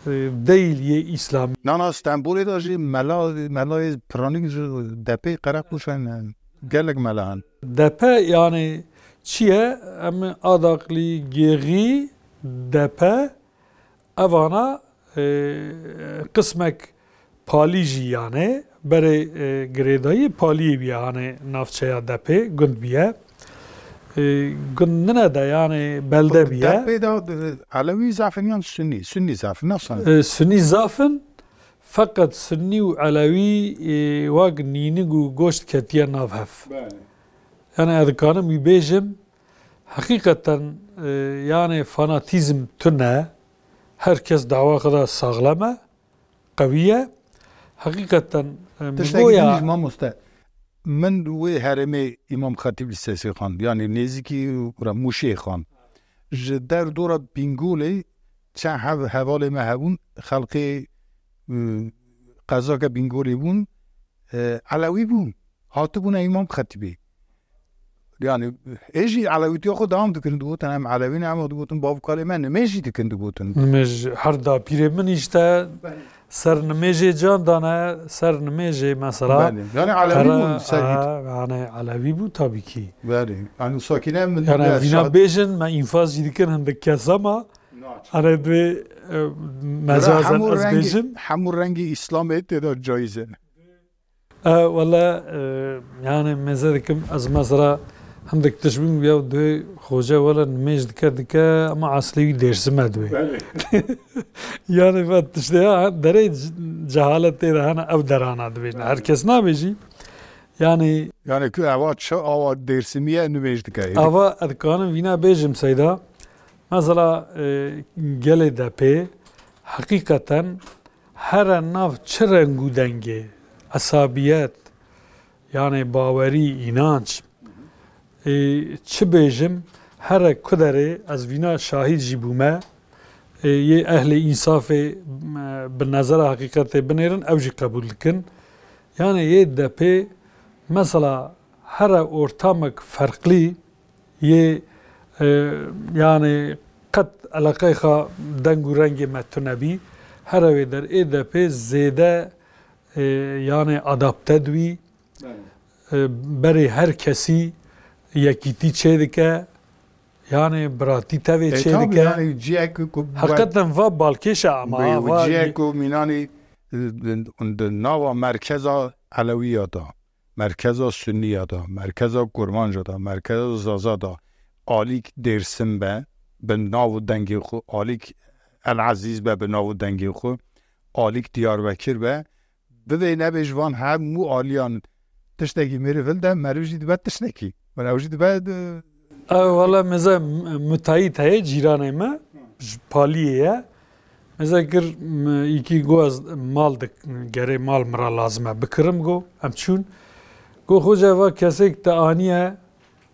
e, değil yê İslamî. Nana Stenbolê de jî mela, melayê piranîk ji D P'ê Qereqoşan gelek mela hene. D P yani çi ye? Em Adaklî, Gêxî, D P, evana, e, qismek Palî jî yani berê, e, girêdayî Paliyê bîye, hani navçeya D P'ê gund bîye. E, gund nine de yani belde bîye. D P'ê de, e, Elewî zafin yan Sunnî? Sunnî zafin, nasıl? E, Sunnî zafin, feqet Sunnî û Elewî, e, wek nînig û goşt ketiye nav hev. Belê. Yani ez dikarim wî bêjim, heqîqeten, e, yani fanatîzm tune, her kes dawa xwe da saxlem e, qewî ye. Heqîqeten, e, min Tiştekî goya din jî mamoste, min wê herêmê Îmam Xetîb Lîsesê xwend, yanî nêzîkî kura Mûşê xwend. Ji derdora Bîngolê çend hev-, hevalê me hebûn, xelkê, e, qezake Bîngolê bûn, e, Elewî bûn. Hatibûne Îmam Xetîbê. Yani, ê jî Elewîtiya xwe dewam dikirin, digotin, "Em Elewî ne, em," digotin, "Bav kalê me nimêj jî dikin," digotin. Nimêj, her dapîrê min işte Belê. ser nimêjê can dane, ser nimêjê mesela. Belê. Yani Elewî Tera-, bûn, Seîd. Ha, yani Elewî bû tabii ki. Belê. Yani Sakîne min Yani ya vîna şahid- bêjin, me înfaz jî dikin hindik kes ama, Naç. hani dibê, e, Bira mecazen hemû ez rengî, bêjim. hemû rengî Îslamê tê de caiz e. E, wele, e, yani mêze dikim, ez mesela hindik tişt bim ya dibê xoce wele nimêj dike dike ama eslê wî Dêrsim e dibê. Belê. Yani ve tiştê ya derê c-, cehalet tê de hene ev derana dibêjin. Belê. Her kes nabêjî. Yani Yani ku eva çi awa Dêrsimî ye nimêj dike. Ava ez dikanim vîna bêjim Seyda. Mesela, e, gelê D P'ê heqîqeten here nav çi reng û dengê, esabiyet, yani bawerî, înanc, e, çi bêjim, here ku derê ez vîna şahîd jî bûme, e, yê ehlê însafê, e, bi nezera heqîqetê binêrin, ew jî qebûl dikin. Yani yê D P'ê mesela here ortamek ferqlî yê, e, yani qet eleqey xwe deng û rengê me tune bî. Here wê der ê D P'ê zêde, e, yani adapte dibî. Belê. E, berê her kesî yekîtî çêdike, yani biratî tevê E, tabii, çêdike. yani ciyek ku Heqeten va balkêş e ama Bê, va ciyek ku mînanî, e, di, di nava merkeza Elewiya da, merkeza Sunniya da, merkeza Kurmanca da, merkeza Zaza da, alîk Dêrsim be, bi nav û dengê xwe, alîk El Ezîz be, bi nav û dengê xwe, alîk Diyarbekir be, bibê nebê ji van hemû aliyan tiştekî mêrî vil de, meriv jî dibe tiştekî. Wele ew jî dibe, di- Ew wele mêze m-, müteahhit heye, cîranê me, ji Paliyê ye. Mêze kir, m-, îkî got ez mal dik-, gerê mal min re lazim e, bikirim got, em çûn. Got, "Xoce, va kesêk te aniye,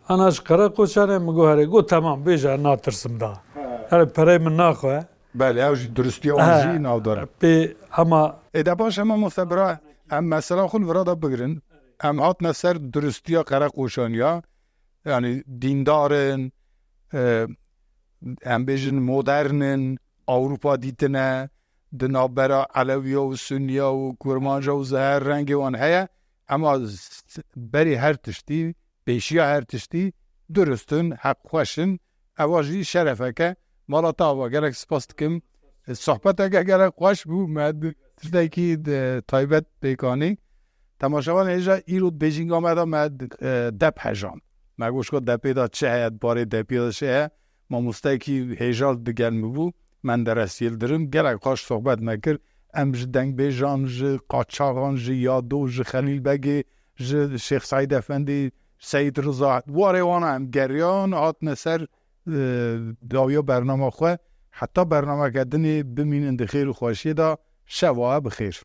ana ji Qereqoçan e?" Min got, "Here." Got, "Temam, bêje, natirsim da." He. Here perey min naxwe. Belê, ew jî duristiya wan He. jî navdar e. Pê hema Ê de baş e mamoste bira, em mesela xwe li vira de bigirin. Em hatine ser duristiya Qereqoşan ya. Yani dîndar in, e, em bêjin modern in, Ewropa dîtine, di navbera Elewiya û Sunniya û Kurmanca û ziher rengê wan heye. Ema s-, berî her tiştî, pêşiya her tiştî durust in, heqxweş in. Eva jî şerefeke. Mala te ava, gelek spas dikim. Sohbeteke gelek xweş bû. Me d-, tiştekî d-, taybet pêk anî. Temaşevanê hêja, îro di bêjînga me de me d-, e, dep hejan. Me goşka depê de çi heye, di barê depê de çi heye. Mamostekî hêja digel min bû. Menderes Yildirim. Gelek xweş sohbet me kir. Em ji dengbêjan, ji qaçaxan, ji Yado, ji Xelîl Begê, ji Şêx Seîd Efendî, Seyîd Riza, warê wana em geriyan, hatine ser, e, dawiya bernama xwe. Heta bernameke dinê bimînin di xêr û xweşiyê de. Şeva we bi xêr.